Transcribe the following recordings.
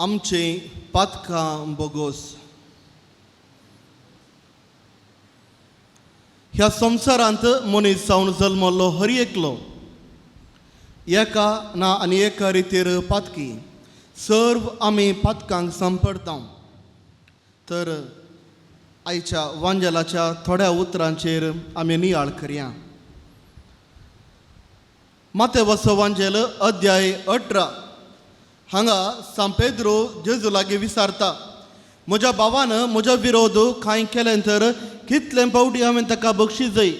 आमचे पातकां बोगोस. ह्या संवसारांत मनीस जावन जल्मल्लो हर एकलो एका ना आनी एका रितीर पातकी. सर्व आमी पातकांक सांपडटा. तर आयच्या वांजेलाच्या थोड्या उतरांचेर आमी नियाळ करया. मातेवसो वांजेल अध्याय 18 हांगा सांत पेद्रो जेजू लागीं विचारता, म्हज्या भावान म्हज्या विरोध कांय केलें तर कितले पावटी हांवें ताका बक्षी जाय?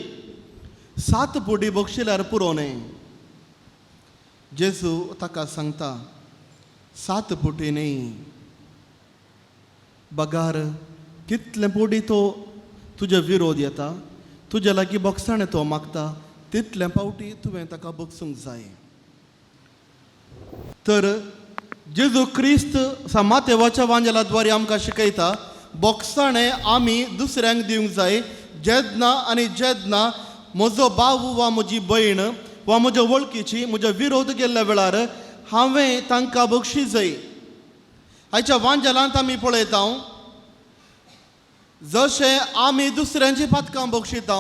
7 पुडी बक्षिल्यार पुरो न्हय? जेजू ताका सांगता, 7 पुटी न्हय, बगार कितले पुडी तो तुज्या विरोध येता, तुज्या लागीं बक्षाणें तो मागता, तितले पावटी तुवें ताका बक्षूंक जाय. तर जेजू क्रिस्त मातेवाच्या वांजेला द्वारे आमकां शिकयता, बोगसाणें आमी दुसऱ्यांक दिवंक जाय. जेन्ना आनी जेन्ना म्हजो भाव वा म्हजी भयण वा म्हज्या वळखीची म्हज्या विरोध केल्ल्या वेळार हांवें तांकां बक्षी जाय. आयच्या वांजेलांत आमी पळयता, जशें आमी दुसऱ्यांची पातकां बक्षिता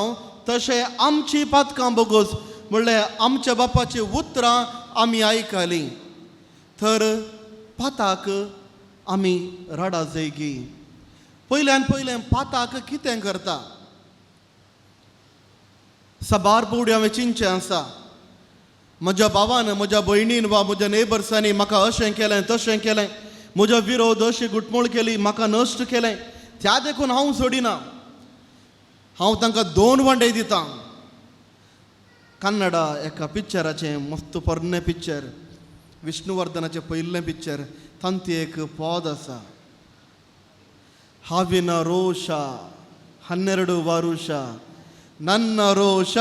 तशें आमची पातकां बोगोस म्हणल्यार आमच्या बापाची उतरां आमी आयकलीं तर पाताक आमी रडा जायगी. पयल्यान पयलें पाताक कितें करता? साबार पावटी हांवें चिंतचें आसा, म्हज्या भावान म्हज्या भयणीन वा म्हज्या नेबर्सांनी म्हाका अशें केलें तशें केलें, म्हज्या विरोध अशी घुटमूळ केली, म्हाका नश्ट केलें, त्या देखून हांव सोडिना, हांव तांकां 2 वांडे दितां. कन्नडा एका पिक्चराचें मस्त पोरणें पिक्चर, विष्णुवर्धनाचें पयलें पिक्चर, तांती एक पद आसा, हाविन रोश 12 वरुष नन्न रोश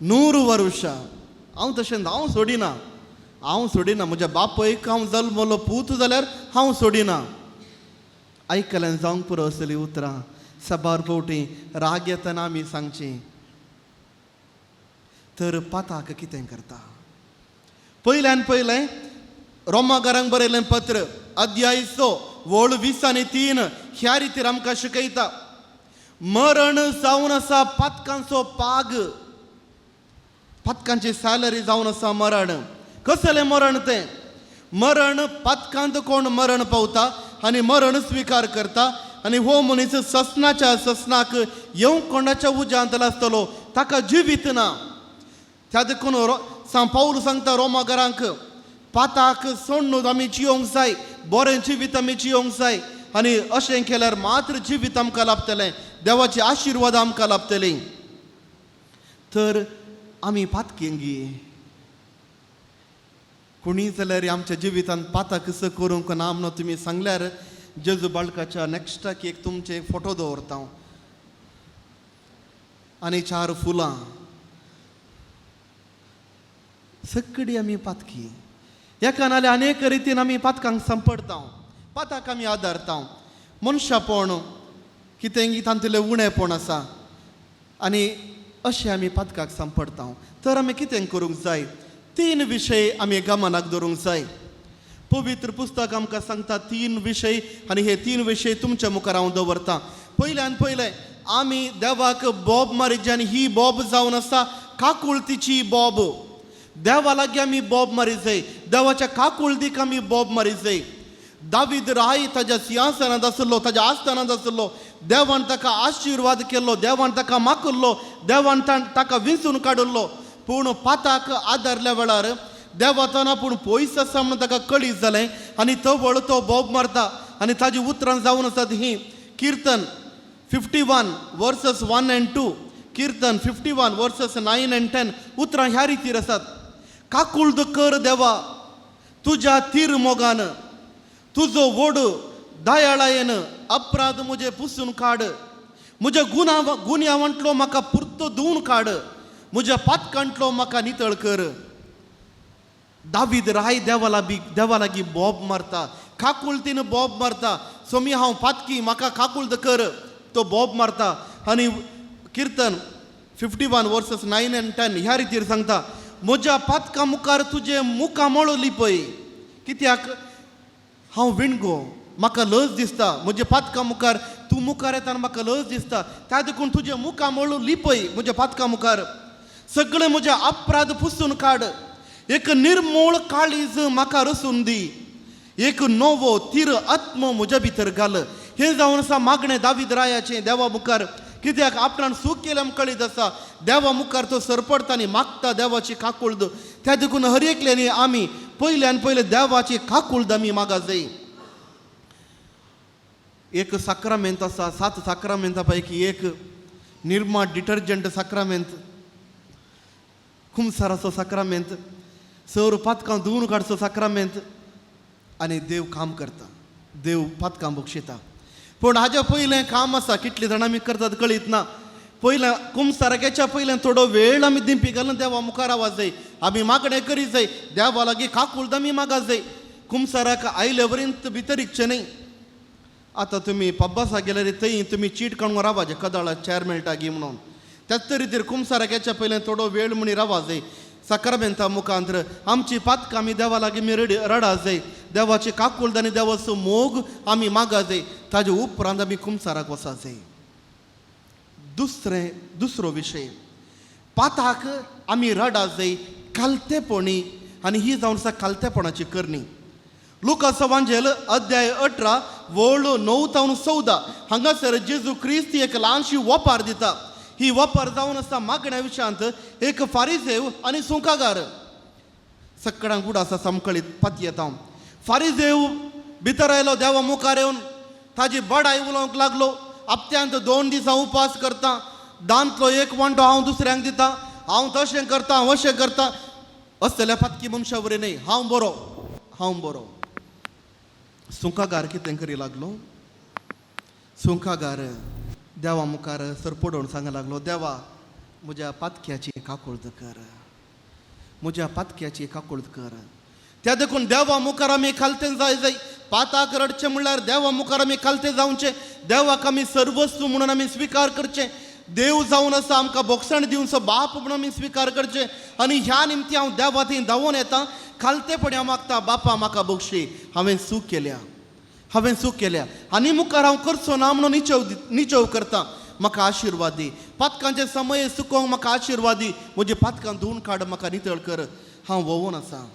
100 वरुष. हांव तशें हांव सोडिना, हांव सोडिना, म्हज्या बापयक हांव जल्मलो पूत जाल्यार हांव सोडिना. आयकल्यान जावंक पुरो असली उतरां. साबार फावटी राग येतना आमी सांगची. तर पाताक कितें करता? पयल्यान पयलें रोमागारांक बरयलें पत्र अध्याय 6 वळ 20 आनी 3 ह्या रितीर आमकां शिकयता, मरण जावन आसा पातकांचो पाग, पातकांची सॅलरी जावन आसा मरण. कसलें मरण तें? मरण पातकांत कोण मरण पावता आनी मरण स्विकार करता आनी हो मनीस ससनाच्या ससनाक येवंक कोणाच्या उज्यांत आसतलो, ताका जिवीत ना. त्या देखून सांत पावल सांगता रोमागारांक, पाताक सोडून आमी जियोंक जाय, बरें जिवीत आमी जियोंक जाय आनी अशें केल्यार मात्र जिवीत आमकां लाभतलें, देवाचे आशिर्वाद आमकां लाभतले. तर आमी पातकेंगी कोणी जाल्यार आमच्या जिवितांत पाताक कसो करूंक ना म्हणून तुमी सांगल्यार जेजू बाळकाच्या नॅक्स्टाक एक तुमचे फोटो दवरता हांव आनी 4 फुलां. सगळी आमी पातकी, एका नाल्यार अनेक रितीन आमी पातकांक सांपडटा, पाताक आमी आदारता. मनशापण कितें तांतलें उणेपण आसा आनी अशें आमी पातकाक सांपडटा. तर आमी कितें करूंक जाय? 3 विशय आमी गमनाक दवरूंक जाय. पवित्र पुस्तक आमकां सांगता 3 विशय आनी हे 3 विशय तुमच्या मुखार हांव दवरतां. पयल्यान पयलें आमी देवाक बोब मारीत आनी ही बोब जावन आसा काकुळतीची बोब. देवा लागीं आमी बोब मारीत जाय, देवाच्या काकुळतीक आमी बोब मारीत जाय. दावीद राय ताज्या सिंहासनांत आसलो, ताज्या आस्थानांत आसलो, देवान ताका आशिर्वाद केल्लो, देवान ताका माकुल्लो, देवान ताका विंचून काडिल्लो. पूण पाताक आदारल्या वेळार देवातान आपूण पयस आसा म्हणून ताका कळीत जालें आनी तवळ तो बोब मारता आनी ताजी उतरां जावन आसात ही किर्तन 51 versus 1 and 2, Kirtan 51 versus 9 and 10 उतरां ह्या रितीर आसात. काकुळद कर देवा तुज्या तीर मोगान, तुजो वड दयाळायेन अपराध म्हजे पुसून काड, म्हज्या गुन्यांवांतलो म्हाका पुरतो धुवन काड, म्हज्या पातकांतलो म्हाका नितळ कर. दावीद राय देवा लागीं बोब मारता, काकुळतीन बोब मारता, सोमी हांव पातकी म्हाका काकुळद कर, तो बोब मारता. आनी किर्तन 51 वर्सस 9 and 10 ह्या रितीर सांगता, म्हज्या पातका मुखार तुजें मुखामळ लिपय, कित्याक हांव विणगो, म्हाका लज दिसता, म्हज्या पातकां मुखार तूं मुखार येता आनी म्हाका लज दिसता, त्या देखून तुजें मुखामळ लिपय म्हज्या पातकां मुखार, सगळें म्हजें अपराध पुसून काड, एक निर्मूळ काळीज म्हाका रसून दी, एक नवो तीर आत्मो म्हज्या भितर घाल. हें जावन आसा मागणें दावीद रायाचें देवा मुखार. कित्याक आपणान चूक केल्या कळीत आसा, देवा मुखार तो सरपडटा आनी मागता देवाची काकुळद. त्या देखून हर एकल्यानी आमी पयल्यान पयले देवाची काकुळद आमी मागा जाय. एक साक्रामेंत आसा, 7 साक्रामेंता पैकी एक निर्मा डिटर्जंट साक्रामेंत, कुमसाराचो साक्रामेंत, सर पातकां धुवून काडचो साक्रामेंत. आनी देव काम करता, देव पातकां बक्षिता. पूण हाज्या पयलें काम आसा, कितलीं जाणां आमी करतात कळीत ना. पयलें कुमसाराच्या पयलें थोडो वेळ आमी दिंपी घालून देवा मुखार आवाज जाय, आमी मागणें करी जाय, देवा लागीं काकुळद आमी मागा जाय. कुमसाराक आयले वरींत भितर इकचें न्हय. आतां तुमी पब्बासा गेल्यार थंय तुमी चीट काडून रावाचें, कदाळा चेर मेळटा गी म्हणून. त्याच तरेन कुमसाराच्या पयलें थोडो वेळ म्हणी रावा जाय. साक्रामेंता मुखांतर आमची पातकां आमी देवा लागीं आमी रडा जाय, देवाची काकुळद आनी देवाचो मोग आमी मागा जाय. ताजे उपरांत आमी कुमसाराक वचा जाय. दुसरो विशय, पाताक आमी रडा जाय खालतेपणी, आनी ही जावन आसा खालतेपणाची करणी. लुकास वांजेल अध्याय 18 वळ 9 तावन 14 हांगासर जेजू क्रिस्त एक ल्हानशी वपार दिता. ही वपार जावन आसा मागण्या विशयांत एक फारिजेव आनी सुंकागार. सगळ्यांक उड आसा समकळीत पातयेता. फारिजेव भितर आयलो, देवा मुखार येवन ताजी बडाय उलोवंक लागलो. हप्त्यांत 2 दिसां उपास करता, दांतलो एक वांटो हांव दुसऱ्यांक दिता, हांव तशें करता, हांव अशें करता. असल्या पातकी मनशा वरी न्हय, हांव बरो, हांव बरो. सुंकागार कितें करी लागलो, सुंकागार देवा मुखार सरपडोवन सांग लागलो, देवा म्हज्या पातक्याची काकुळद कर, म्हज्या पातक्याची काकुळद कर. त्या देखून देवा मुखार आमी खालते जाय जाय. पाताक रडचें म्हणल्यार देवा मुखार आमी खालते जावचें, देवाक आमी सर्वस्व म्हणून आमी स्विकार करचें. देव जावन आसा आमकां बोगसण दिवचो बाप म्हणून आमी स्विकार करचें. आनी ह्या निमती हांव देवा थंय धांवून येता, खालतेपणी हांव मागता, बापा म्हाका बक्षी, हांवें चूक केल्या, हांवें चूक केल्या आनी मुखार हांव करचो ना म्हणून निचेव करता, म्हाका आशिर्वाद दी. पातकांचे समय चुकोवंक म्हाका आशिर्वाद दी, म्हजी पातकां धुवून काड, म्हाका नितळ कर. हांव वोवून आसा.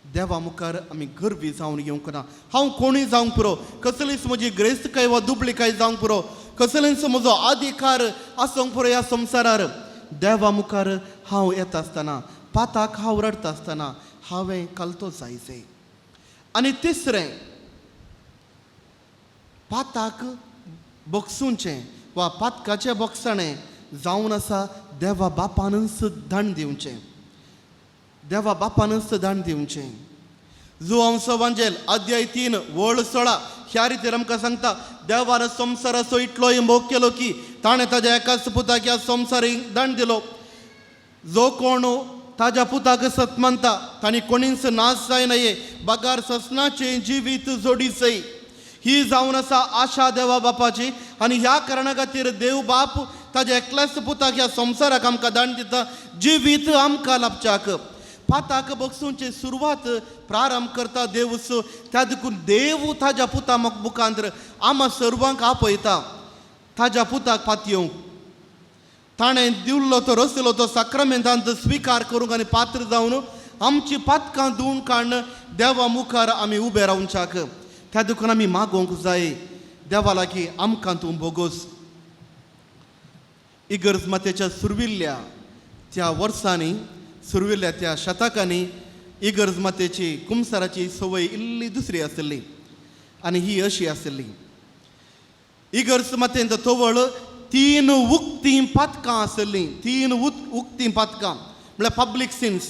देवा मुखार आमी गर्वी जावन येवंक ना. हांव कोणूय जावंक पुरो, कसलीच म्हजी ग्रेस्तकाय वा दुबळीकाय जावंक पुरो, कसलीच म्हजो अधिकार आसूंक पुरो ह्या संवसारार. देवा मुखार हांव येता आसतना, पाताक हांव रडटा आसतना हांवें कालतो जाय जाय. आनी तिसरें, पाताक बगसुचें वा पातकाचें बगसणें जावन आसा देवा बापानूच दान दिवचें, देवा बापानूच दान दिवचें. जुवांव वांजेल अध्याय 3 वळ 16 ह्या रितीर आमकां सांगता, देवान संवसाराचो इतलोय मोग केलो की ताणें ताज्या एकाच पुताक ह्या संवसारीक दान दिलो. जो कोण ताज्या पुताक सत मानता तांणी कोणीच नाश जायना, बगार ससनाचें जिवीत जोडीचय. ही जावन आसा आशा देवा बापाची. आनी ह्या कारणा खातीर देव बाप ताज्या एकल्याच पुताक ह्या संवसाराक आमकां दान दिता, जिवीत आमकां लाभच्याक. पाताक बगसूंची सुरवात प्रारंभ करता देवूच. त्या देखून देव ताज्या पुता मुखांतर आमा सर्वांक आपयता ताज्या पुताक पातयेवंक. ताणें दिवलो तो रसलो तो साक्रामेंतांत स्विकार करूंक आनी पात्र जावन आमची पातकां धुवून काडून देवा मुखार आमी उबे रावच्याक. त्या देखून आमी मागोवंक जाय देवा लागीं, आमकां तूं भोगोस. इगर्ज मातेच्या सुरविल्ल्या त्या वर्सांनी, सुरविल्ल्या त्या शतकांनी इगर्ज मातेची कुमसाराची संवय इल्ली दुसरी आशिल्ली आनी ही अशी आशिल्ली. इगर्ज मातेंत तवळ 3 उक्तीं पातकां आशिल्लीं, 3 उक्तीं पातकां म्हळ्यार पब्लीक सिन्स,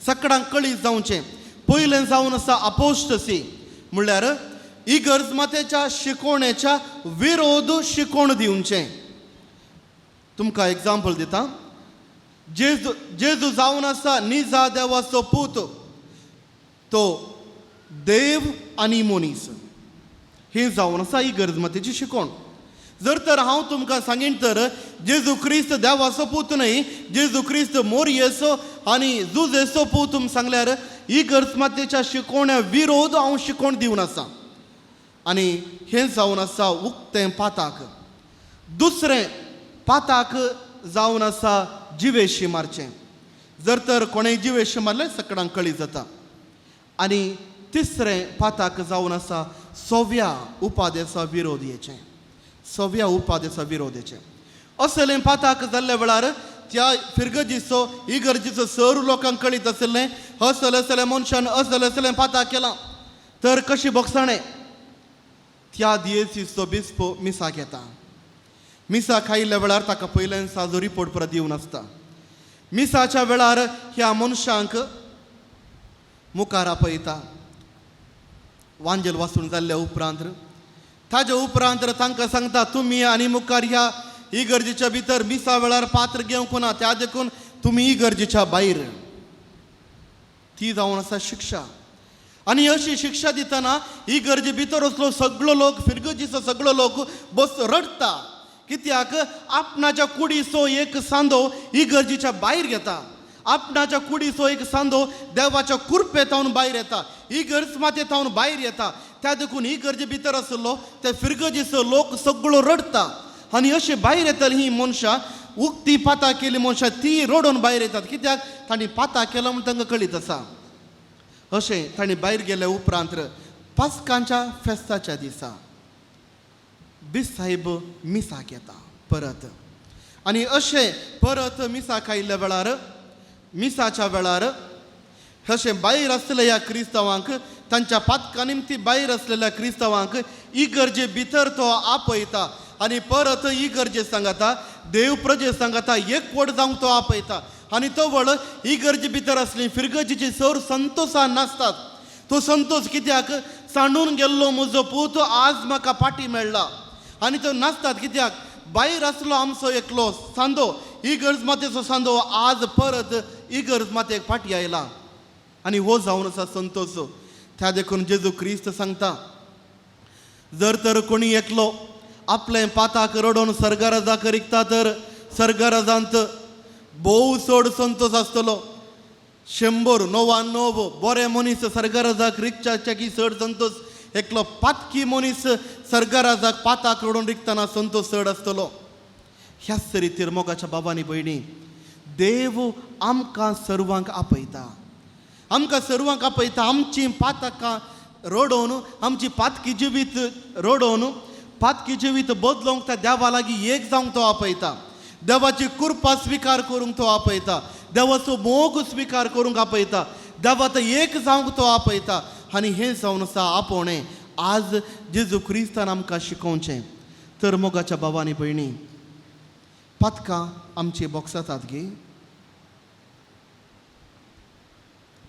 सगळ्यांक कळीत जावचें. पयलें जावन आसा अपोस्टसी, म्हणल्यार इगर्ज मातेच्या शिकोवणेच्या विरोध शिकोवण दिवचें. तुमकां एग्जाम्पल दिता. जेजू जेजू जावन आसा निजा देवाचो पूत, तो देव आनी मनीस. ही जावन आसा इगर्ज मातेची शिकोवण. जर तर हांव तुमकां सांगीन तर जेजू क्रिस्त देवाचो पूत न्हय, जेजू क्रिस्त मोरयेचो आनी जुजेचो पूत तुम सांगल्यार इगर्ज मातेच्या शिकोवण्या विरोध हांव शिकोवण दिवन आसा आनी हें जावन आसा उक्तें पाताक. दुसरें पाताक जावन आसा जिवेशी मारचें. जर तर कोणें जिवेशी मारलें सकडांक कळी जाता. आनी तिसरें पाताक जावन आसा सव्या उपादेचो विरोध येचें, सव्या उपादेचो विरोध येचें. असलें पाताक जाल्ल्या वेळार त्या फिरगजीचो इगर्जीचो सर लोकांक कळीत आशिल्लें असलें असलें मनशान असलें असलें पाताक केलां तर कशी बोगसाणें. त्या दियेसीचो बिस्पो मिसाक येता. मिसा खायिल्ल्या वेळार ताका पयल्यान साजो रिपोर्ट परत दिवन आसता. मिसाच्या वेळार ह्या मनशांक मुखार आपयता. वांजेल वाचून जाल्ल्या उपरांत ताज्या उपरांत तांकां सांगता तुमी आनी मुखार ह्या इगर्जेच्या भितर मिसा वेळार पात्र घेवंक ना, त्या देखून तुमी इगर्जेच्या भायर. ती जावन आसा शिक्षा. आनी अशी शिक्षा दितना इगर्जे भितर असलो सगळो लोक फिरगर्जीचो सगळो लोक बस रडटा. कित्याक आपणाच्या कुडीचो एक सांदो इगर्जीच्या भायर घेता, आपणाच्या कुडीचो एक सांदो देवाच्या कुरपे थावन भायर येता, इगर्ज माते थावन भायर येता. त्या देखून इगर्जे भितर आसलो ते फिरगर्जीचो लोक सगळो रडटा. आनी अशें भायर येतली ही मनशां उक्ती पातां केली मनशां ती रडोवन भायर येतात. कित्याक तांणी पातां केला म्हूण तांकां कळीत आसा. अशें तांणी भायर गेल्या उपरांत पास्कांच्या फेस्ताच्या दिसा बीस साहेब मिसाक येता परत. आनी अशें परत मिसाक आयिल्ल्या वेळार मिसाच्या वेळार अशें भायर आसलेल्या ह्या क्रिस्तांवांक तांच्या पातका निमती भायर आसलेल्या क्रिस्तांवांक इगर्जे भितर तो आपयता आनी परत इगर्जे सांगता देव प्रजे सांगता एकवट जावंक तो आपयता. आनी तो वळ इगर्जे भितर आसली फिरगर्जेची सर संतोशान नासतात. तो संतोष कित्याक सांडून गेल्लो म्हजो पूत आज म्हाका पाटी मेळ्ळा. आनी तो नासतात कित्याक भायर आसलो आमचो एकलो सांदो इगर्ज मातेचो सांदो आज परत इगर्ज मातेक फाटी आयला. आनी हो जावन आसा संतोष. त्या देखून जेजू क्रिस्त सांगता जर तर कोणी एकलो आपलें पाताक रडोवन सर्गाराजाक रिगता तर सर्गाराजांत भोव चड संतोष आसतलो. 199 बरे मनीस सर्गाराजाक रिगच्याच्या की चड संतोष, एकलो पातकी मनीस सर्गाराजाक पाताक रडोवन रिगतना संतोष चड आसतलो. ह्याच रितीर मोगाच्या बाबांनी भयणी देव आमकां सर्वांक आपयता, आमकां सर्वांक आपयता. आमची पातकां रडोवन आमची पातकी जिवीत रडोवन पातकी जिवीत बदलोवंक त्या देवा लागीं एक जावंक तो आपयता. देवाची कृपा स्विकार करूंक तो आपयता, देवाचो मोग स्विकार करूंक आपयता, देवाचो एक जावंक तो आपयता. आनी हें जावन आसा आपोवणें आज जेजू क्रिस्तान आमकां शिकोवचें. तर मोगाच्या बाबांनी भयणी पातकां आमची बोगसातात गी,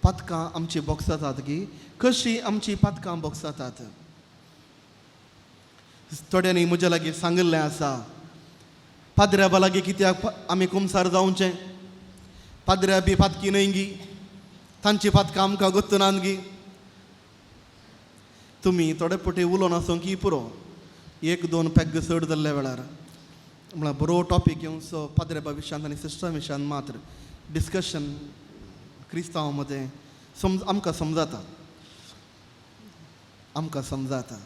पातकां आमची बोगसातात गी. कशी आमची पातकां बोगसातात? थोड्यांनी म्हज्या लागीं सांगिल्लें आसा पाद्र्याबा लागीं कित्याक आमी कुमसार जावचें, पाद्र्या बी पातकी न्हय गी, तांची पातकां आमकां गोत्तनात गी. तुमी थोडे पटी उलोवन आसूंक की पुरो एक दोन पेग चड जाल्ल्या वेळार म्हळ्यार बरो टॉपीक येवचो पाद्रेबा विशयांत आनी सिस्टम विशयांत मात्र डिस्कशन क्रिस्तांव मदें समज आमकां समजाता, आमकां समजाता.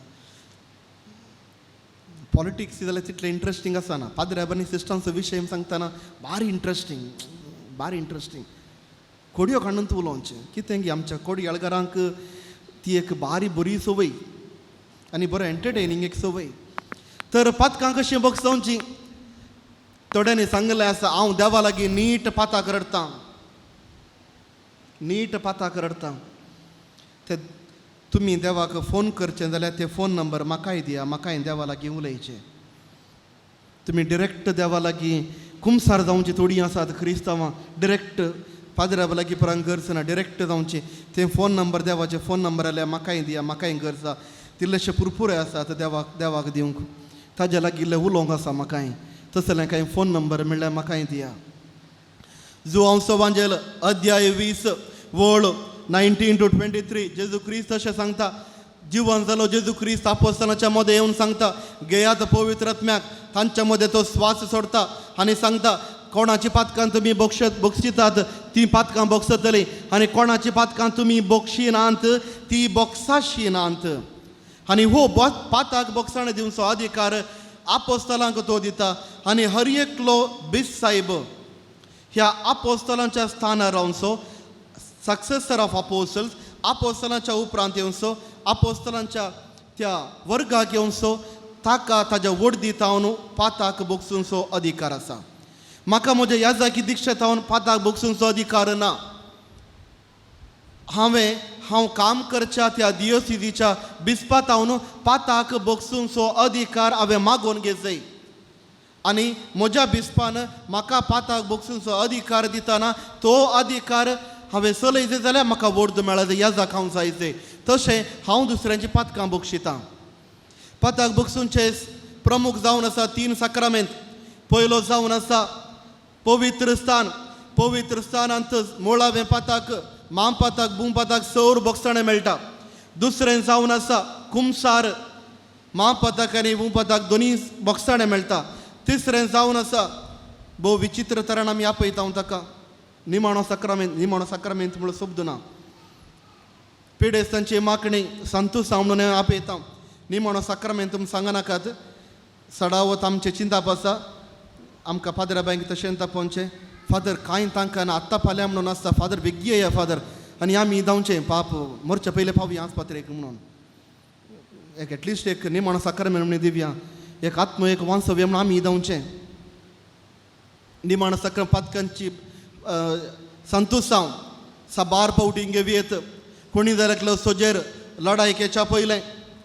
पॉलिटिक्स जाल्यार तितलें इंट्रस्टींग आसना. पाद्रेबा आनी सिस्टमचो विशय सांगतना भारी इंट्रस्टींग, भारी इंट्रस्टींग. कोडयो काडून उलोवचें कितें की आमच्या कोडयाळगारांक ती एक भारी बरी संवय आनी बरो एंटरटेनिंग एक संवय. तर पातकां कशीं बगसोवची? थोड्यांनी सांगलें आसा हांव देवा लागीं नीट पाताक रडटां, नीट पाताक रडटां. ते तुमी देवाक फोन करचें जाल्यार ते फोन नंबर म्हाकाय दिया, म्हाकाय देवा लागीं उलयचें. तुमी डिरेक्ट देवा लागीं कुमसार जावची थोडीं आसात क्रिस्तांवां डिरेक्ट पाद्र्या लागीं परांक गरज ना, डिरेक्ट जावचें. ते फोन नंबर देवाचे फोन नंबर जाल्यार म्हाकाय दिया, म्हाकाय गरज आसा. तिल्लेशे पुरपुरे आसात देवाक देवाक दिवंक, ताज्या लागीं इल्लें उलोवंक आसा म्हाकाय, तसलें कांय फोन नंबर मेळ्ळ्यार म्हाकाय दिया. जुआंव वांजेल अध्याय 20 वळ 19 to 23 जेजू क्रिस्त अशें सांगता. जिवन जालो जेजू क्रिस्त आपोस्तानाच्या मदें येवन सांगता घेयात पवित्र आत्म्याक. तांच्या मदें तो स्वास सोडता आनी सांगता कोणाची पातकां तुमी बक्षितात ती पातकां बक्षतली आनी कोणाची पातकां तुमी बक्षिनात ती बक्षाशिनात. आनी हो पाताक बक्षाण दिवचो अधिकार आपोस्तलांक तो दिता. आनी हर एकलो बीस साहेब ह्या आपोस्तलांच्या स्थानार रावचो, सक्सेसर ऑफ आपोस्तल्स, आपोस्तलांच्या उपरांत येवचो, आपोस्तलांच्या त्या वर्गाक येवचो, ताका ताज्या वडदी तावन पाताक बक्षुंचो अधिकार आसा. म्हाका म्हज्या याजाकी दिक्षा तावन पाताक बक्षुंचो अधिकार ना. हांव काम करच्या त्या दियोसिजीच्या बिस्पा तावन पाताक बक्षुंचो अधिकार हांवें मागोवन घेतय. आनी म्हज्या बिस्पान म्हाका पाताक बक्षुंचो अधिकार दितना तो अधिकार हांवें चलयचे जाल्यार म्हाका वोर्द मेळत, याजाक हांव जायचे. तशें हांव दुसऱ्यांची पातकां बक्षितां. पाताक बक्षुंचे प्रमुख जावन आसा 3 साक्रामेंत. पयलो जावन आसा पवित्र स्थान. पवित्र स्थानांत मुळावें पाताक, माम पाताक, बूम पाताक सौर बक्षाणें मेळटा. दुसरें जावन आसा कुमसार, माम पाताक आनी बूम पाताक दोनी बक्षाणें मेळटा. तिसरें जावन आसा भोव विचित्र तरान आमी आपयता ताका निमाणो साक्रामेंत. निमाणो साक्रामेंत म्हणून शब्द ना. पिडेस्तांची मागणी संतुसांव म्हणून आपयता. निमाणो साक्रामेंत तुमी सांगनाकात, सडावत आमचें चिंताप आसा. आमकां फादरा बँक तशें तापोवचें फादर कांय तांकां ना, आत्तां फाल्यां म्हणून आसता फादर बेगी येया फादर. आनी आमी धांवचें पाप मरच्या पयलें पावया आस्पत्रेक म्हणून एक एटलिस्ट एक निमाणो साक्रामेंत म्हणून दिवया, एक आत्म एक वांसव्य म्हणून आमी धांवचें. निमाणो साक्र पातकांची संतुसांव साबार फावटी घेवयेत. कोणी जाल्यार एकलो सोजेर लडाय केच्या पयलें,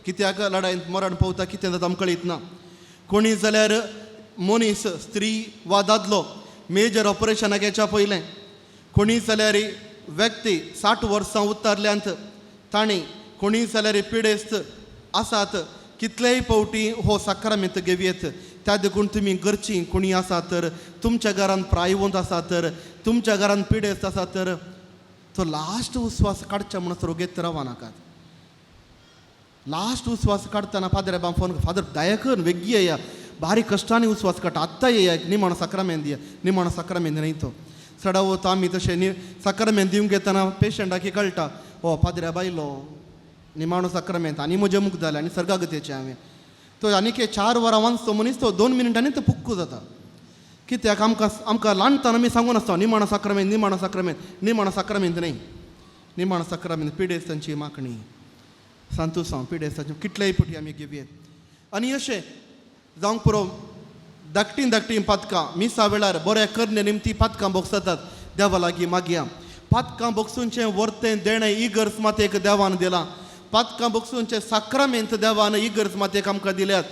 कित्याक लडायेंत मरण पावता कितें जाता आमकां कळीत ना. कोणी जाल्यार मनीस स्त्री वा दादलो मेजर ऑपरेशनाक येच्या पयलें. कोणी जाल्यार व्यक्ती 60 वर्सां उतरल्यांत तांणी, कोणी जाल्यार पिडेस्त आसात, कितलेय फावटी हो साक्रामेंत घेवयेत. त्या देखून तुमी घरचीं कोणी आसा तर, तुमच्या घरांत प्रायवंत आसा तर, तुमच्या घरांत पिडेस्त आसा तर, तो लास्ट उस्वास काडच्या म्हणसर घेत रावा नाकात. लास्ट उस्वास काडटना फादर फोन, फादर दया कर वेगळी येया, बारीक कश्टांनी उस्वास काडटा, आत्तां येया, निमाणो साक्रामेंत दिया. निमाणो साक्रामेंत न्हय तो चडावत आमी तशें न्ही साक्रामेंत दिवंक येतना पेशंटाक कळटा, हो पाद्र्या बायलो निमाणो साक्रामेंत आनी म्हजें मुख जालें आनी सर्गागतेचें हांवें. तो आनीक 4 वरां वाचतो मनीस तो 2 मिनटांनी तो पुक्को जाता. कित्याक आमकां आमकां ल्हानताना आमी सांगून आसता निमाणो साक्रामेंत, निमाणो साक्रामेंत, निमाणो साक्रामेंत न्हय. निमाणो साक्रामेंत पिडेस्तांची मागणी, सांतुसांव पिडेस्तांची कितलेय फावटी आमी घेवयेत. आनी अशें जावंक पुरो धाकटीं धाकटीं पातकां मिसा वेळार बऱ्या करणे निमती पातकां भोगसतात देवा लागीं मागया. पातकां भोगसूंचें वर्तें देणें इगर्ज मातेक देवान दिलां. पातकां भोगसूंचें साक्रामेंत देवान इगर्ज मातेक आमकां दिल्यात.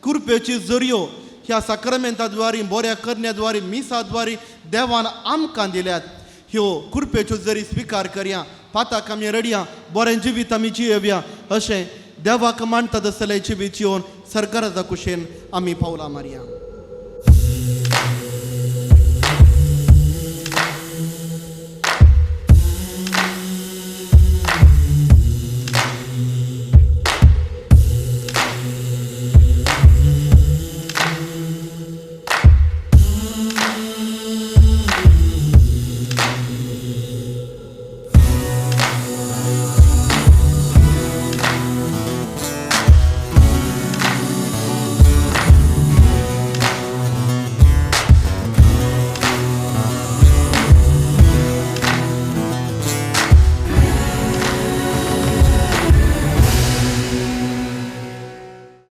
कुरपेची जरयो ह्या साक्रामेंता द्वारी बऱ्या करण्या द्वारी मिसा द्वारी देवान आमकां दिल्यात. ह्यो कुरपेच्यो जरी स्विकार करया, पाताक आमी रडया, बरें जिवीत आमी जियेवया. अशें देवाक मानता तसलें जिवीत जिवन सरकाराच्या कुशेन आमी पावलां मारया.